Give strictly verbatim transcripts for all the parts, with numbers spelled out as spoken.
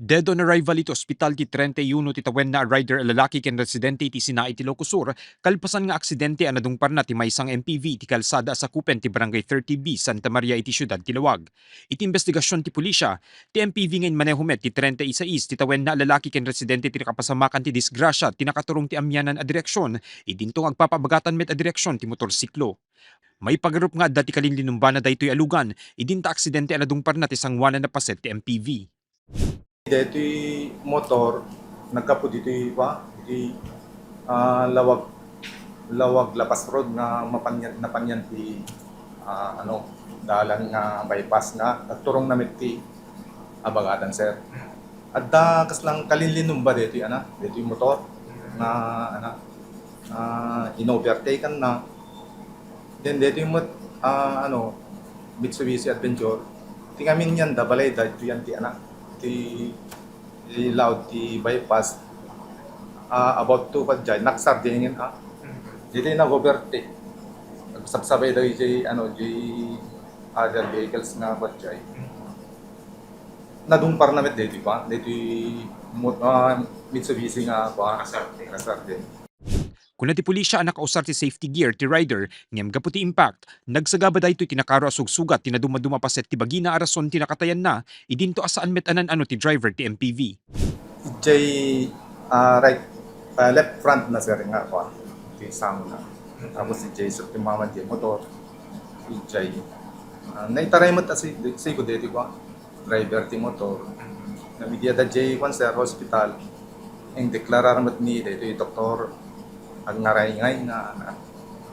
Dead on arrival iti ospital ti treinta y uno ti tawenna a rider a lalaki ken residente iti Sinai ti Ilocos Sur, kalpasan nga aksidente a nadungparna ti maysa nga M P V iti kalsada a sakupen ti Barangay thirty B, Santa Maria iti siudad ti Laoag. Iti imbestigasion ti pulisya, ti M P V nga inmaneho met ti treinta y seis ti tawenna a lalaki ken residente ti nakapasamakan ti disgrasya ti nakaturong ti amianan a direksion, idinto nga agpapabagatan met a direksion ti motorsiklo. Maipagarup nga adda ti kalinlinumbana daytoy a lugan, idinta aksidente a nadungparna ti sangoanan a paset ti M P V. Daytoy motor, naggapu ditoy, ba, ditoy, ah, Laoag, Laoag La Paz Road nga mapanyan, napanyan ti, ah, ano, dalan nga bypass nga nagturong na met ti abagatan, sir. Adda kaslang kalinlinumba daytoy, ana, daytoy motor nga, ana, ah, in-overtake na. Then, daytoy met, ah, ano, Mitsubishi Adventure. Ti ngamin yan, da balay, daytoy yan ti, ana, ti Di laud ti bypass, ah, about to padiay, naksar diay ngan, ah. Daytoy nag-overtake. Nagsabsabay daw iti, ano, di other vehicles nga padiay. Nadungparna met daytoy pa, daytoy mo-, ah, Mitsubishi nga pa, Nakasar. Nakasar diay. Kuna ti pulisya a nakausar ti safety gear ti rider, ngem gapu ti impact, nagsagaba daytoy ti nakaro a sugsugat ti nadumaduma a paset ti bagina a rason ti nakatayanna, idinto a saan met a nan-ano ti driver ti M P V. Idiay, ah, right, ah, left front na, sir, nga kua, ti sango na. Tapos idiay sir ti mama ti motor. Idiay, ah, naitaray met a si, si Godete kua. Driver ti motor. Ngem idi adda diay kuan, sir, hospital, indeklarar met ni daytoy doktor agngarayngay nga, nga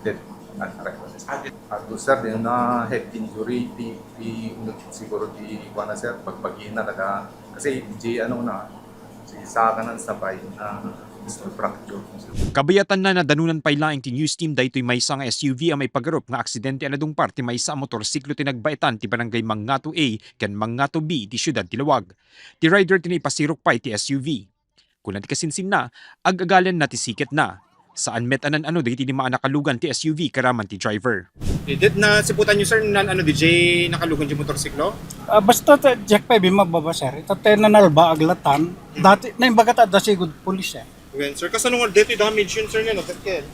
dead, nga, nga, adu, sir, diay na head injury, ti, ti, siguro ti kuan na, sir, bagbagina, kada, kasi diay ano na, si sakanan sabay na skull fracture. Kabayatanna, nadanonan pay laeng ti news team daytoy maysa nga S U V a maipagarup nga aksidente a nadungpar ti maysa a motorsiklo ti nagbaetan ti Barangay Mangato A ken Mangato B iti siudad ti Laoag. Ti rider ti naipasirok pay ti S U V. Kuna ti kasinsinna, ag-agalenna ti siketna. Saan met a nan-ano dagiti lima a nakalugan ti S U V karaman ti driver. Did nasiputan yo, sir, nan-ano diay nakalugan ti motorsiklo? Ah, basta ta, diak pay bimmaba, sir. Ita tay nanalba aglatan. Dati, naimbag ta adda sigud pulis, sir. Wen, sir, kasano nga daytoy damage yun, sir, nga no, Ket Ken?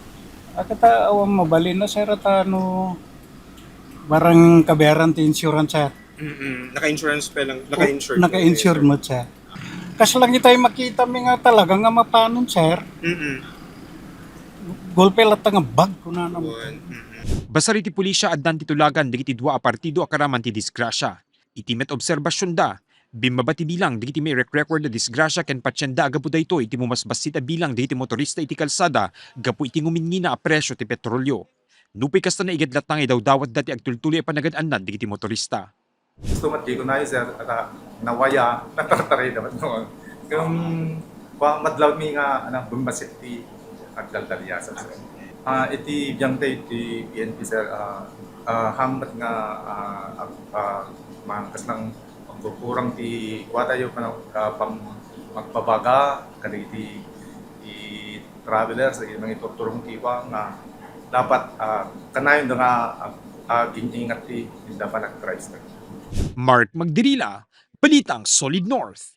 Akata awan mabalin na, sir, ta no barang kabayaran ti insurance, sir. Mm-mm. Naka-insurance pa lang, naka-insured pa, naka-insured sir. Mo, sir. Kas lang itay makita mi nga talaga nga mapanon, sir. Mm-mm. Golpe latta nga bag, kunana mo. Wen, mm-mm. Basar iti pulisya, addan ti tulagan dagiti dua a partido a karaman ti disgrasya. Iti met obserbasionda, bimmaba ti bilang dagiti mairek-record a disgrasya ken patienda a gapu daytoy iti mumasbassit a bilang dagiti motorista iti kalsada gapu iti nguminngina a presio ti petrolio. Nupay kasta, naigadlat nga idawdawatda ti agtultuloy a panagad-annan dagiti motorista. Gusto met di ko na, sir, ata nawaya, natartaray naman no. Kung ba, madlaw mi nga, ano, bumbasik ti agdaldaliasan, sir. Ah, iti biangtay ti P N P, sir, ah, ah, hambat nga, ah, ag-, ah, mangkas ng pagkukurang ti kuwatayo, ano, ah, pam-, magbabaga, kadagiti, ti travelers, dagiti mangiturturong ti kuwa nga dapat, ah, kanayon da nga, ah, ah, gin-ingat ti, ti dapat nag-drive, sir. Mark Magdirila, Balitang Solid North.